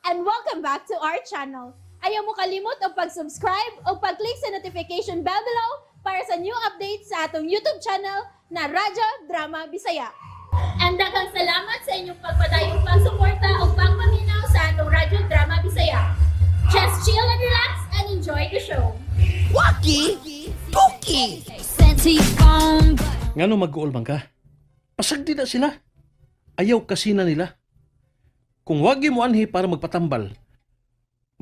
And welcome back to our channel. Ayaw mo kalimot og pag-subscribe o pag-click sa notification bell below para sa new updates sa atong YouTube channel na Radyo Drama Bisaya. And daghang salamat sa inyong pagpadayong pagsuporta o pagpaminaw sa atong Radyo Drama Bisaya. Just chill and relax and enjoy the show. Waki! Tuki! Sent to your phone, but Ngano mag-uol man ka? Pasagdi na sila. Ayaw kasi na nila. Kung wagi mo anhi para magpatambal,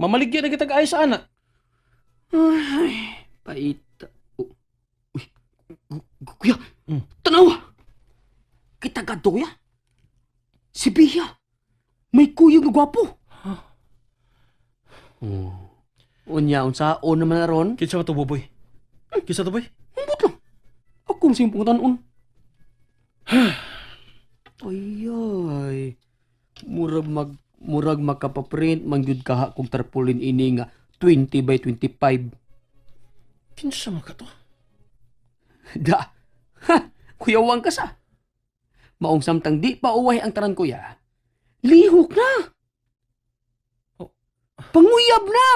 mamaligya na kitag ay sa ana. Ay, paita. Oh, uy, kuya, tanawa! Kita kadto, kuya. Si Bia, may kuyog nga gwapo. Oh. Unya, unsa on naman na ron? Kinsa ba to, Buboy? Kinsa to, boy? Ambot lang. Ako sing pangutanon. Ay, ay. Murag makapaprint man gyud kaha kog tarpaulin ini nga 20 by 25. Kinsa man ka to? Da. Ha, kuya wang ka sa. Maong samtang di pa uway ang taran, kuya. Lihok na. Oh. Panguyab na.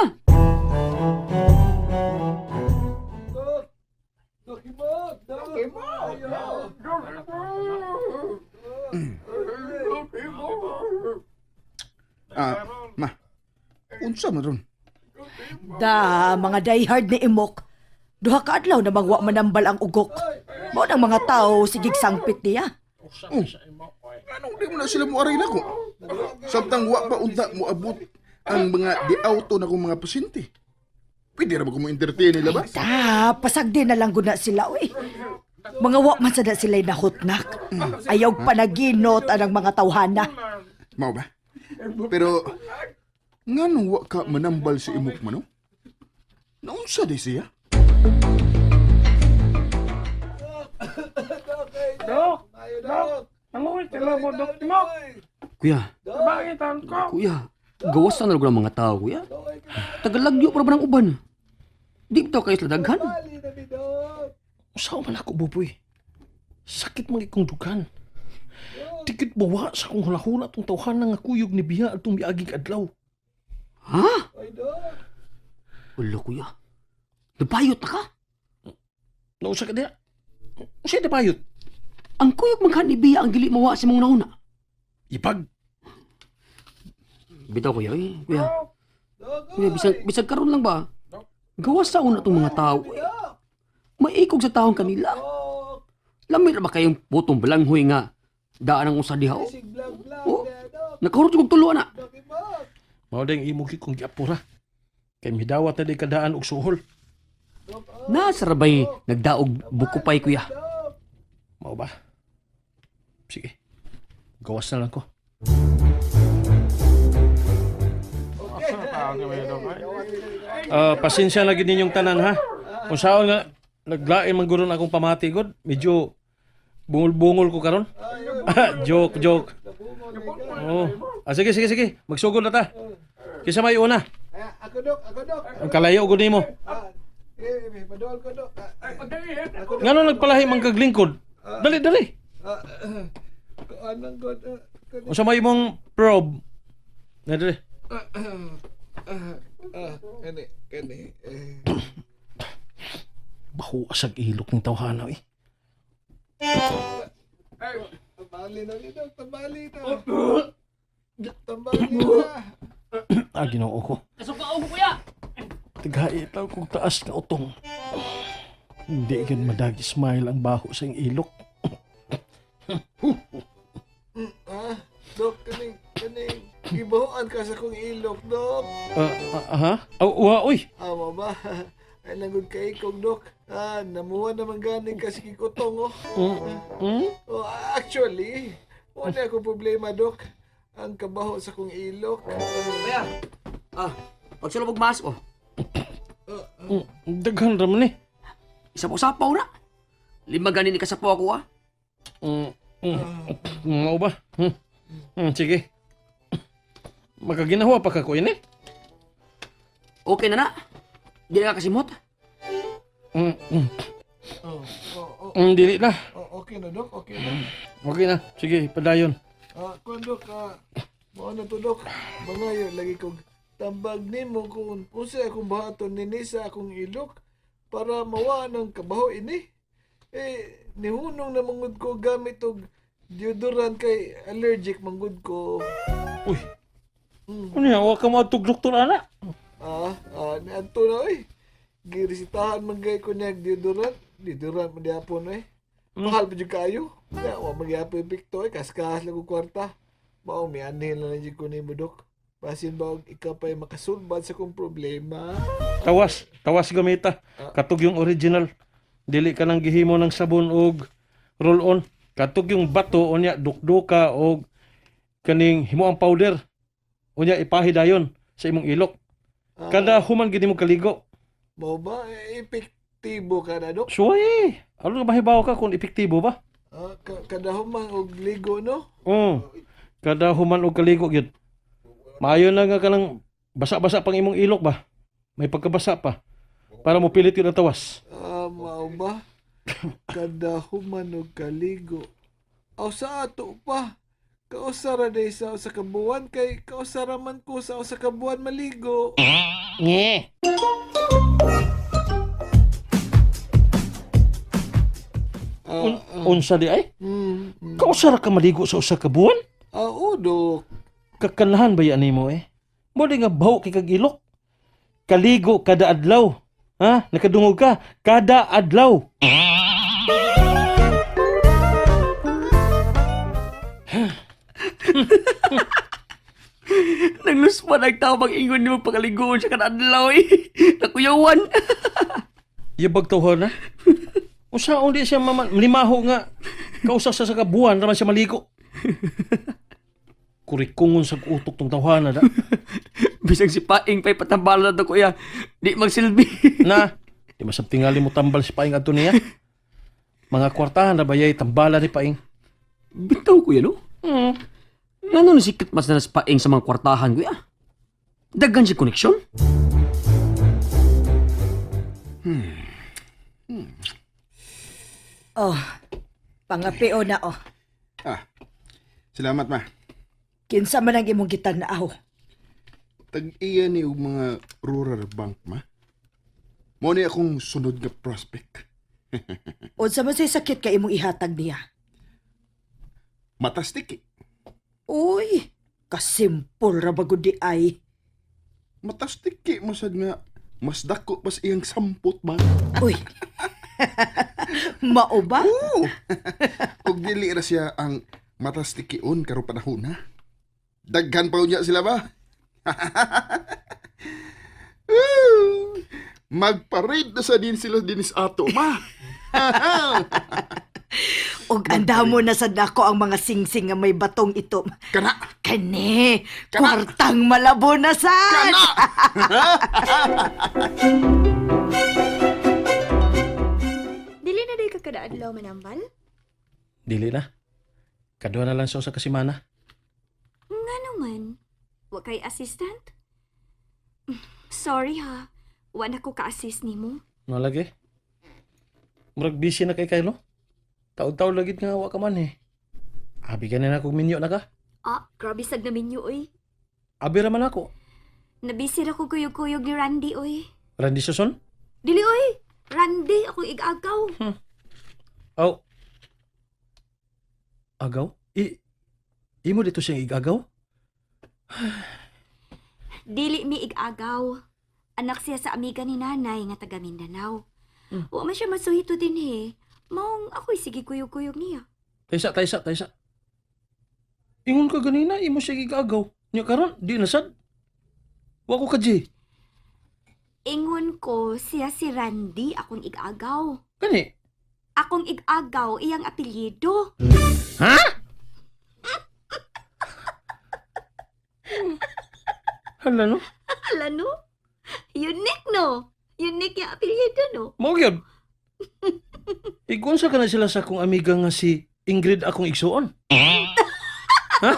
Ah, ma. Unsa man ron? Da, mga diehard ni Imok. Duha ka adlaw na mangwa manambal ang ugok. Mao nang mga tao sigig sangpit niya. Oh. Anong di mo na sila muaray nako? Samtang wa pa unta moabot ang mga di-auto na kong mga pasyente. Pwede ra ba ko mo entertain nila ba? Da, pasagdi na lang gud na sila uy. Mga wa man sada sila'y nahutnak. Ayaw panaginot anang mga tawhana. Mao ba? Pero nganong wa ka manambal si imok man, no? Naunsa di siya? Dok! Dok! Nangulit sila mo, Dok Timok! Kuya, Bakit ko? kuya. Gawas na lang mga tao, kuya. Tagalagyo para ba ng uban? Di ba kayo sila daghan? Usaw man ako, Buboy. Sakit man ikong dugan. Tikit bawa sa akong hulahula tong tawhana nga kuyog ni Biya atong miaging adlaw. Ha? Wala, kuya. Nabayot na ka? Nausa ka diya? Usa na payot? Ang kuyog maghan ni Bia ang dili mawa sa mong nauna. Ibag. Bitaw, kuya, eh, kuya. Kuya, bisag karon lang ba? Gawas sa una tong mga tao. Eh. Maikog sa taong kanila. Lamit na ba kayong putong balanghoy nga daan ang usa diha? Oh, oh nakahurot kong tulo na. Mao ding imo gyud kong giapura. Kay midawat na di kadaan og suhol. Nasa rabay nagdaog bukupay, kuya. Mao ba? Sige. Gawas na lang ko. Ah, pasensya na gid ninyong tanan ha. Kung saan nga naglain man guro na akong pamati god, medyo bungol-bungol ko karon. Joke, joke. Oh. Ah, sige, sige, sige. Magsugod na ta. Kinsa may una? Ako, Dok, ako, Dok. Ang kalayo gud nimo. Ah, eh, maduol ko, Dok. Ah, ako, Dok. Ngano nagpalahi man kag lingkod? Dali, dali. Ah, anong god? Ah, Unsa may imong probe? Na dali. Ah, ah, kani, kani. Eh. Baho asag ilok ng tawhana eh. Tambali na ni Dok, tambali na. Tambali na. Ah, Ginoo ko. Kasukaw ko, kuya. Tighay itaw kong taas na utong. Hindi gan madagi smile ang baho sa iyong ilok. Ah, Dok, kaning, kaning, gibahoan ka sa kong ilok, Dok. Ah, ah, ha? Oh, wa, uy. Ama ba? Ay, langod kay kong, Dok. Ah, namuha naman ganing kasi kikutong, oh. Oh, actually, wala akong problema, Dok. Ang kabaho sa kong ilok. Kuya. Ah, pagsulubog mas oh. Daghan raman eh. Isa po sapaw na. Lima ganin ni kasapaw ako ah. Mao ba? Sige. Makaginawa pa ka ko ini. Okay na na. Di na ka kasimot. Oh, oh, oh, Dili na. oh, okay na, Dok. Okay na. Okay na. Sige, padayon. Ah, kuan, Dok, ah, Mao na to, Dok. Mangayo lagi kog tambag nimo kung unsay akong buhaton nini sa akong ilok para mawa ng kabaho ini. Eh, nihunong na mangud ko gamit og deodorant kay allergic manggod ko. Uy. Ano yan? Huwag ka maatog doktor, ana. Niadto na oy. Giresitahan man gay ko niya deodorant. Deodorant man diapon oy. Mahal pa jud kaayo. Ya, wa magyapon epekto oy, kaskas lang og kwarta. Mao mianhin na lang jud ko nimo, Dok. Basin ba og ikaw pa'y makasulbad sa kong problema? Tawas, tawas gamita. Katog yung original. Dili ka nang gihimo ng sabon og roll-on. Katog yung bato unya dukduka og kaning himo ang powder. Unya ipahi dayon sa imong ilok. Kada human gid mo kaligo. Mao ba Eh, epektibo ka na, Dok? Suway. Ano mahibaw ka kung epektibo ba? Kada human og ligo, no? Oo. Kada human og kaligo gyud. Maayo na nga kanang basa-basa pang imong ilok ba? May pagkabasa pa. Para mo pilit yun ang tawas. Mao ba? Kada human og kaligo. Aw sa ato pa. Kausa ra day sa usa ka buwan kay kausa ra man ko sa usa ka buwan maligo. Nge. Unsa di ay? Kausa ra ka maligo sa usa ka buwan? Oo, Dok. Kakanahan ba yan nimo eh? Mo di nga baho kay kag ilok. Kaligo kada adlaw. Ha? Nakadungog ka kada adlaw. Nagluspa ang tao mag-ingon nimo pagkaliguon siya kada adlaw eh. Nakuyawan. Yabag tawhan na. Usaon di siya mama, limaho nga. Kausa sa sa buwan raman siya maligo. Kurikungon sa utok tong tawhana da. Bisag si Paing pa'y patambala na to kuya. Di magsilbi. Na, di masab tingali mo tambal si Paing adto niya. Mga kwartahan na bayay tambala ni Paing. Bitaw kuya no? Ngano na sikat mas na si Paing sa mga kwartahan kuya? Daghan siya koneksyon? Oh, pangapio na oh. Ah, salamat ma. Kinsa man ang imong gitan-aw. Tag-iya ni og mga rural bank ma. Mo ni akong sunod nga prospect. Unsa man say sakit ka imong ihatag niya? Matastiki. Uy, kasimpol ra ba gud di ay. Matastiki masad nga mas dako pas iyang sampot ma. Uy. Mao ba? Oo. Ug dili ra siya ang matastikion karon panahon ha. Daghan pa unya sila ba? Woo! Magparade na sa din sila dinis ato ma. Og andamo na sad nako ang mga singsing nga may batong itom. Kana. Kani, kwartang malabo na sad. Kana. Dili na day ka kada adlaw manambal? Dili na. Kadua na lang sa usa ka semana. Nga naman. Wa kay assistant? Sorry ha. Wa na ko ka-assist nimo. No lagi. Murag busy na kay kayo no? Taon-taon lagi nga wa ka man eh. Abi ka na akong minyo na ka. Grabe sad na minyo oy. Abi ra man ako. Nabisi ra ko kuyog-kuyog ni Randy oy. Randy Suson? Dili oy. Randy ako igagaw. Aw. Agaw? Imo dito siyang igagaw? Dili mi igagaw. Anak siya sa amiga ni nanay nga taga Mindanao. Wa man siya masuhito din he. Maong ako'y sige kuyog-kuyog niya. Taysa, taysa, taysa. Ingon ka ganina, imo siya igagaw. Nya karon, di na sad. Wa ko ka G. Ingon ko siya si Randy akong igagaw. Kani? Akong igagaw iyang apelyido. Ha? Hala no? Ala no? Unique no? Unique yung apelyido no? Mao gyud. Igunsa ka na sila sa akong amiga nga si Ingrid akong igsuon. Ha?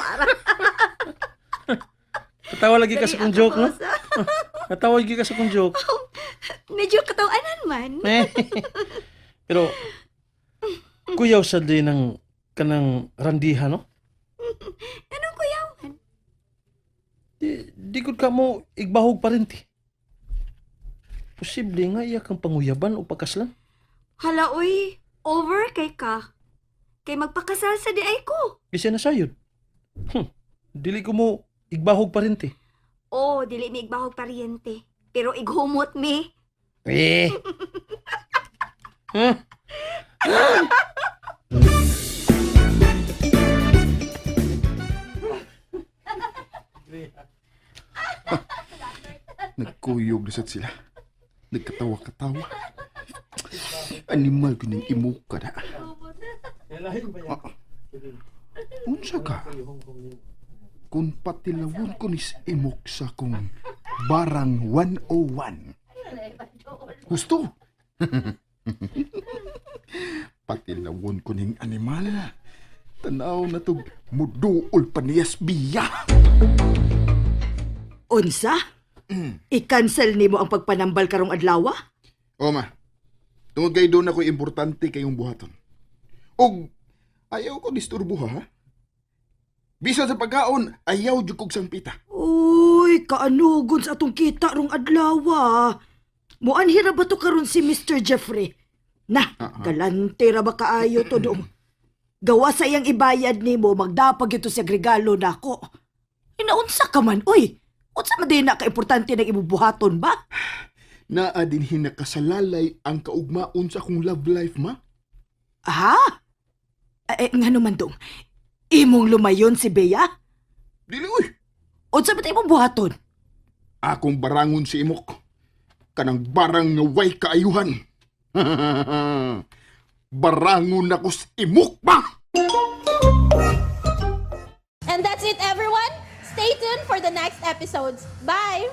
Natawa lagi ka sa akong joke, no? Natawa lagi ka sa akong joke. Medyo katawanan man. Eh. Pero kuyaw sa din ng kanang randiha, no? Anong kuyawan? Di gud ka mo igbahog parinti. Posible nga iya kang panguyaban o pagkaslan. Hala, uy. Over kay ka. Kay magpakasal sa di ay ko. Bisa na sayod. Dili ko mo igbahog parinti. Oh, dili mi igbahog paryente. Pero ighumot mi. Eh. Huh? Nagkuyog na sad sila. Nagkatawa-katawa. Animal ko ng imuka na. Ah. Unsa ka? Kung patilawon ko ni imok sa kong barang 101. Gusto? Patilawon ko ning animal. Tanaw na to muduol pa niyas biya. Unsa? I-cancel nimo ang pagpanambal karong adlaw? O ma, tungod kay doon ako importante kayong buhaton. Og ayaw ko disturbo ha. Bisan sa pagkaon, ayaw jud kog sangpita. Uy, kaanugon sa atong kita rong adlaw. Muanhi ra ba to karon si Mr. Jeffrey? Na, galante ra ba kaayo to dong. Gawa sa iyang ibayad nimo, magdapag ito siya regalo nako. Inaunsa ka man, uy. Unsa man din na kaimportante ng ibubuhaton ba? Naa din hinakasalalay ang kaugmaon sa akong love life, ma. Ha? Eh, ngano man dong? Imong lumayon si Bea? Dili uy. Unsa ba imong buhaton? Akong barangon si Imok. Kanang barang nga way kaayuhan. Barangon ako sa Imok ba? And that's it, everyone. Stay tuned for the next episodes. Bye!